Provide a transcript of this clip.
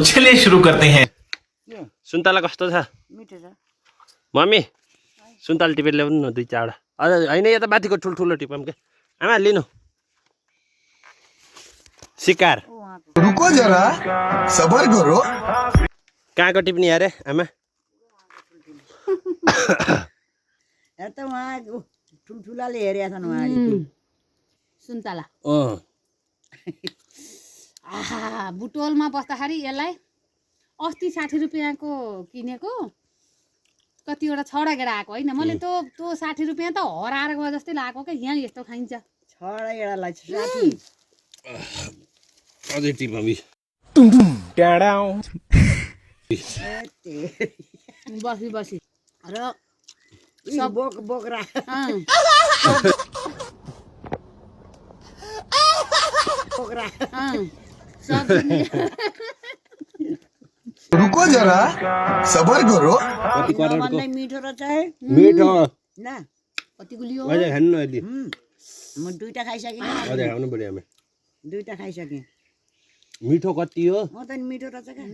चलिए शुरू करते हैं। सुन्तला कस्तो छ मिठो छ मम्मी सुन्तला टिपेर ल्याउनु न 2-4 वटा होइन यता माथिको ठुल्ठुलो टिपम के आमा लिनु शिकार रुको जरा सबर करो कहाँको टिप्ने अरे आमा हेर त उहाँ ठुल्ठुलाले हेरेका छन् उहाँले सुन्तला अँ आहा बुटोलमा बस्दाखेरि यसलाई अस्ति 60 रुपियाँको किनेको कतिवटा छडा गेडा आएको होइन मैले त्यो 60 रुपियाँ त हराएर गयो जस्तै लागेको क्या यहाँ यस्तो खाइन्छ छडा एडालाई साथी अझै टिपमी बसी बसी र बोक बोक्रा बोक्रा सब्जी रुको जरा सबर करो कति करोडको भन्दै मिठो रहेछ है मिठो न कति गुलियो अझै खानु न अहिले म दुईटा खाइसकेँ अझै खानु पर्यो हामी दुईटा खाइसकेँ मिठो कति हो म त नि मिठो रहेछ क्या